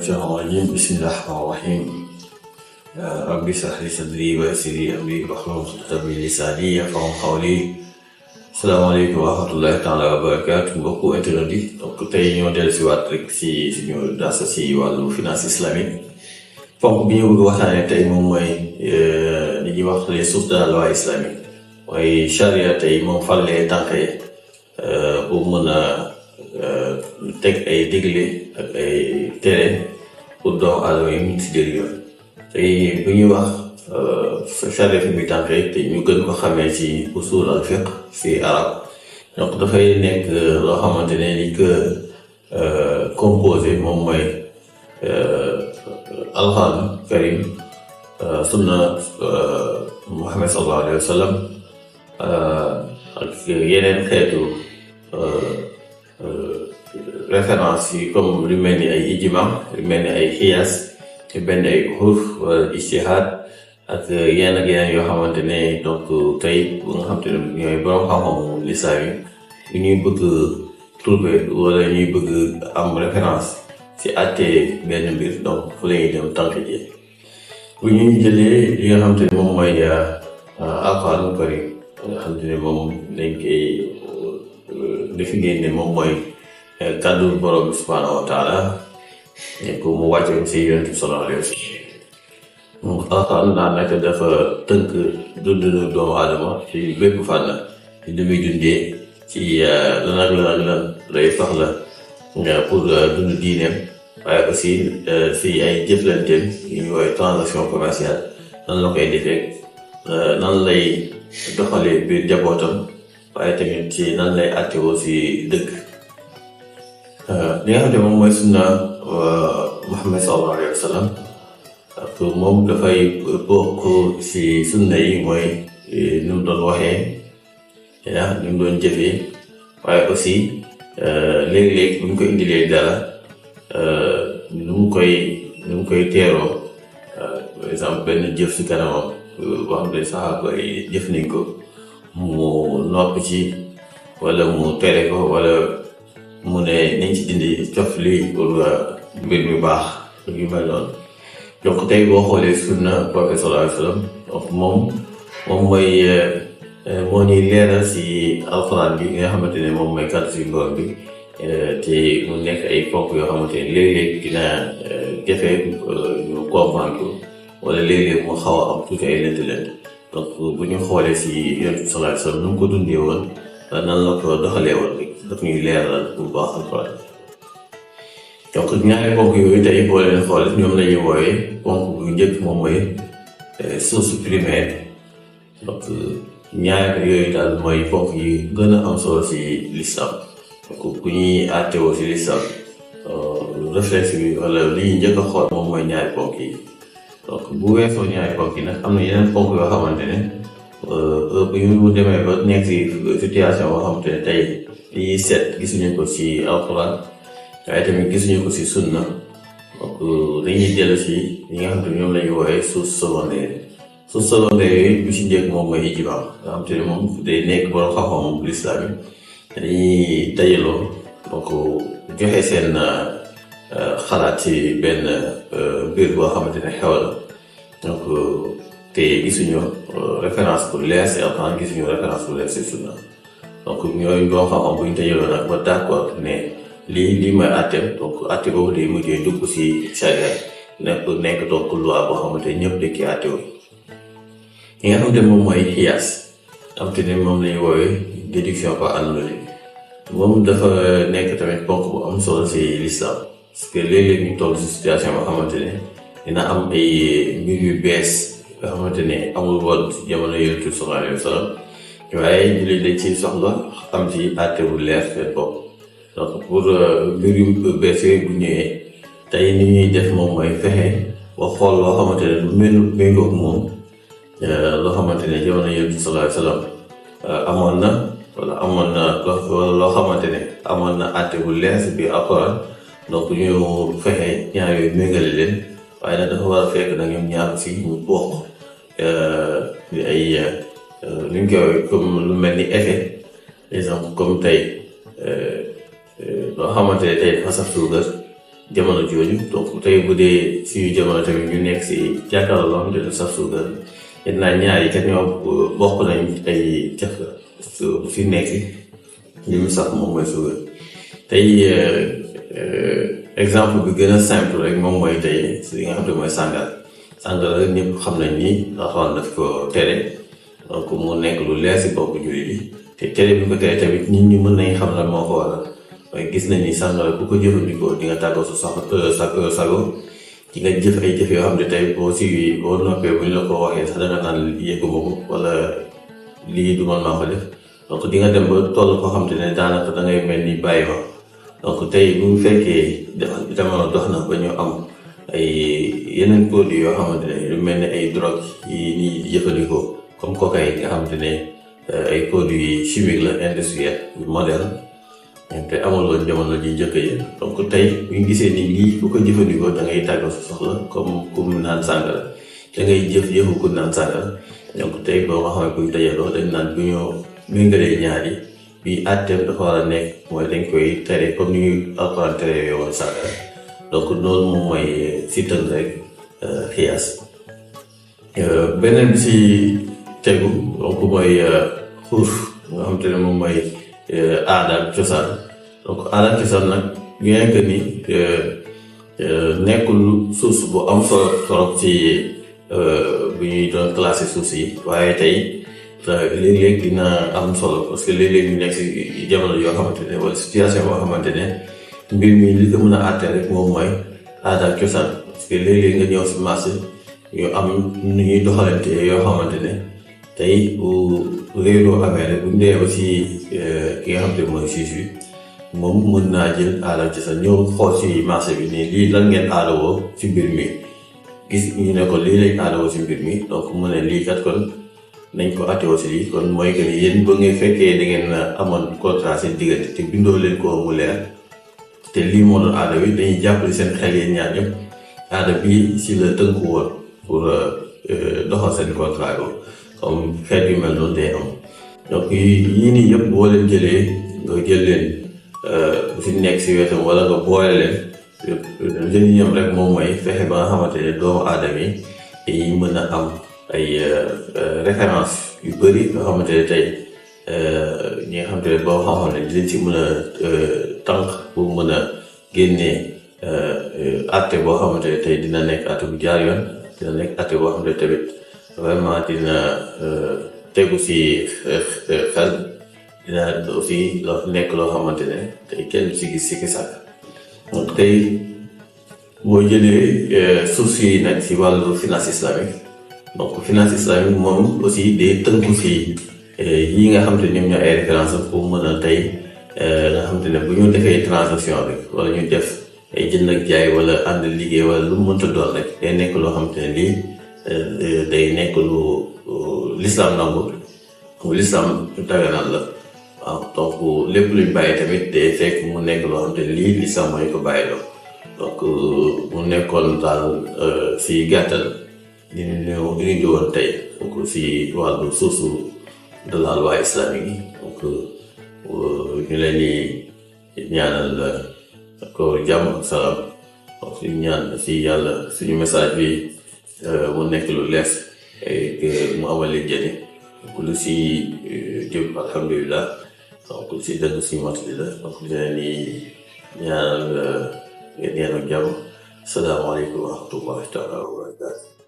الشيطان الرجيم بسم الله الرحمن الرحيم رب اشرح لي صدري ويسر لي أمري واحلل عقدة من لساني يفقهوا قولي. salaamaaleykum wa rahmatullahi taala wa barakaatu mbokku internet yi. donc tey ñoo dellu si waat rek si suñu daasa si wàllu finance islamique. ponk bi ñu bëgg waxtaanee tey moom mooy li ñuy wax les sources de la loi islamique. mooy charia tey moom fan lay tànkee pour mën a teg ay digle ak ay tere pour doomu aadama yi mun si jëriñoo. tey bu ñuy wax charia fi muy tànkee te ñu gën ko xamee ci usul al fiqh ci arab. donc dafay nekk loo xamante ne li ko composé moom mooy alxuraan karim, sunna Muhammad sallallahu alayhi wa sallam ak yeneen xeetu référence yi comme lu mel ni ay ijma, lu mel ni ay xiyaas, lu mel ni ay urf wala ijtihaad ak yenn ak yeneen yoo xamante ne donc tey bu nga xamante ne ñooy borom xam-xamu lislaam yi ñuy bëgg trouver wala ñuy bëgg am référence ci àttee benn mbir, donc fu la ñuy dem tànk ji. bu ñu jëlee li nga xamante ne moom mooy alxuraan karim nga xamante ne moom dañ koy définir ne moom mooy kàddu borom bi subhaanahu wa taala nekk mu wàcce ko ci yonent bi sallallahu alayhi wa sallam. donc alxuraan daanaka dafa tënk dundu doomu aadama ci bépp fànn ci li muy dundee ci lan ak lan lay soxla pour dund diineem, waaye aussi si ay jëflanteem yu ñu woowee transaction commerciale nan la koy defee, nan lay doxalee biir njabootam, waaye tamit ci nan lay àttewoo si dëkk. li nga xam ne moom mooy sunna Muhammad sallallahu alayhi wa sallam moom dafay bokk si sunna yi mooy ni mu doon waxee ni mu doon jëfee, waaye aussi léeg-léeg bu ñu ko indilee dara nu mu koy teeroo. par exemple benn jëf ci kanamam boo xam ne saxaaba yi jëf nañ ko mu nopp ci wala mu tere ko wala mu ne nañ ci dindi cof lii pour mbir mi baax ak yu mel noonu. donc tey boo xoolee sunna Prophète sallallahu alayhi wa sallam donc moom mooy moo ñuy leeral ci alxuraan bi nga xamante ne moom mooy kàddu ci borom bi, te mu nekk ay ponk yoo xamante ne léeg-léeg dina jafe ñu comprendre ko wala léeg-léeg mu xaw a am tuuti ay lënt-lënt. donc bu ñu xoolee ci Yonent bi sallallahu alayhi wa sallam nu mu ko dundee woon nan la ko doxalee woon rek daf ñuy leeral bu baax alxuraan. donc ñaari ponk yooyu tey boo leen xoolee ñoom la ñuy woowee ponk bu njëkk moom mooy source primaire. donc ñaari yooyu daal mooy ponk yi gën a am solo ci l'islam. donc ku ñuy àttewoo ci l'islam réflexe bi wala li ñuy njëkk a xool moom mooy ñaari ponk yi. donc bu weesoo ñaari ponk yi nag am na yeneen ponk yoo xamante ne bu ñu demee ba nekk ci situation boo xamante ne tey li ñuy seet gisuñu ko ci alxuraan, waaye tamit gisuñu ko ci sunna, donc dañuy dellu ci ñi nga xamante ne ñoom la ñuy woowee source secondaire. source secondaire yooyu bi ci njëkk moom mooy ijma nga xamante ne moom day nekk borom xam-xam bu lislaam yi dañuy dajaloo donc joxe seen xalaat ci benn mbir boo xamante ne xew la. donc te gisuñu référence pour leer ci alxuraan, gisuñu référence pour leer ci sunna. donc ñooy boo xam-xam bu ñu dajaloo nag ba d'accord ne lii mooy àtteem, donc àtte boobu day mujjee dugg ci charia nekk donc loi boo xamante ne ñëpp dañ koy àttewoo. li nga xamante ne moom mooy xiyaas xamante ne moom lañuy woowee déduction par analogie, moom dafa nekk tamit ponk bu am solo ci l'islam, parce que léeg-léeg ñu toll ci situation boo xamante ne dina am ay mbir yu bees yoo xamante ne amul woon ci jamono Yonent bi sallallahu alayhi wa sallam, waaye ñu leen dañ ciy soxla am ci àtte bu leer seen bopp. donc pour mbir yu bees yooyu bu ñëwee tey ni ñuy def moom mooy fexe ba xool loo xamante ne lu méngoog moom, loo xamante ne jamono Yonent bi sallallahu alayhi wa sallam amoon na loo xamante ne amoon na àtte bu leer ci biir alxuraan. donc ñu fexe ñaar yooyu méngale leen, waaye nag dafa war a fekk nag ñoom ñaar ci ñu bokk ay li ñu koy comme lu mel ni effet. exemple comme tey loo xamante ne tey dafa saf suukar jamono jooju. Donc tey bu dee suñu jamono tamit ñu nekk si jàkkaarloo loo xamante ne saf suukar it naa ñaar yi kat ñoo bokk nañ ay caf bu fi nekk li mu sax moom mooy suukar. tey exemple bi gën a simple rek moom mooy tey li nga xam ne mooy sàngara ñëpp xam nañ ni Alxuraan daf ko tere, donc mu nekk lu leer si bopp jullit bi te tere bi ko tere tamit nit ñi mën nañ xam lan moo ko waral. waaye gis nañ ni sàngara bu ko jëfandikoo di nga tàggoo sa sago di nga jëf ay jëf yoo xam ne tey boo noppee bu ñu la ko waxee sax danga naan yëgguma ko wala lii du man maa ko def. donc di nga dem ba toll koo xam te ne daanaka da ngay mel ni bàyyi ma. donc tey bu fekkee jamono dox na ba ñu am ay yeneen produits yoo xamante ne lu mel ni ay drogue yi ñuy jëfandikoo comme cocaïne nga xamante ne ay produits chimiques la industriel moderne te amul woon jamono ji njëkk yi. donc tey bu ñu gisee ni lii bu ko jëfandikoo da ngay tàggatoo sa soxla comme ku naan sàngara da ngay jëfu ku naan sàngara. donc tey boo nga xam ne buñ dajaloo dañ naan bu ñu méngalee ñaari bi àtteem dafa war a nekk mooy dañ koy tere comme ni ñuy Alxuraan tere woon sàngara. donc loolu moom mooy si tënk rek xiyaas. beneen bi si tegu donc mooy xuuf nga xam te ne moom mooy aada ak cosaan. donc aada ak cosaan nag bien que ni nekkul source bu am solo trop ci bu ñuy doon classé source yi, waaye tey léeg-léeg dina am solo parce que léeg-léeg ñu nekk si jamono yoo xamante ne wala situation boo xamante ne mbir mi li ko mën a àtte rek moom mooy aada ak cosaan. parce que léeg-léeg nga ñëw si marché ñu am nu ñuy doxalante yoo xamante ne tey bu réeroo amee rek bu ñu dee ba si ki nga xam te mooy juge bi moom mën naa jël aada ak cosaan ñëw xool si marché bi nii lii lan ngeen aadawoo si mbir mi gis ñu ne ko lii lañ aadawoo si mbir mi. donc mu ne lii kat kon nañ ko attéwoo si lii kon mooy que ni yéen ba ngeen fekkee da ngeen amoon contrat seen diggante te bindoo leen ko mu leer te lii moo doon aada bi dañuy jàppale seen xel yéen ñaar ñëpp aada bii si la tënku woon pour doxal seen contrat ko comme xeet yu mel noonu day am. donc yii nii yëpp boo leen jëlee nga jël leen bu fi nekk si wetam wala nga boole leen jëli ñam rek moom mooy fexe ba nga xamante ne doomu aadama yi mën a am ay référence yu bëri nga xamante ne tey ñi nga xamante ne boo xam ne dinañ ci mën a tànk pour mën a génnee atte boo xamante ne tey dina nekk atte bu jaar yoon, dina nekk atte boo xamante ne tamit vraiment dina tegu si xel, dina aussi nekk loo xamante ne tey kenn si gis si sàkk. donc tey boo jëlee source yi nag si wàllu finance islamique. donc finance islamique moom aussi day tënku si yi nga xam te ne ñoom ñoo ay référence pour mën a tey nga xam te ne bu ñu defee transaction rek wala ñu def ay jënd ak jaay wala ànd liggéey wala lu mu mënta doon rek day nekk loo xam te ne lii day nekk lu l'islam nangu mu l'islam daganal la. waaw donc lépp luñ bàyyi tamit day fekk mu nekk loo xam te ne lii l'islam mooy ko bàyyi loo. donc mu nekkoon daal si gàttal li ñu indi woon tey donc si wàllu source de la loi islamique yi. donc ñu leen di ñaanal ko jàmm ak salaam. donc suñu ñaan si yàlla suñu message bi mu nekk lu lees et mu amal leen njëriñ. donc lu si jëm alhamdulilah, donc lu si dëgg si matali la. donc ñu leen di ñaanal ngeen ak jàmm. Asalaamaaleykum wa rahmatullahi taala wa barakatuh.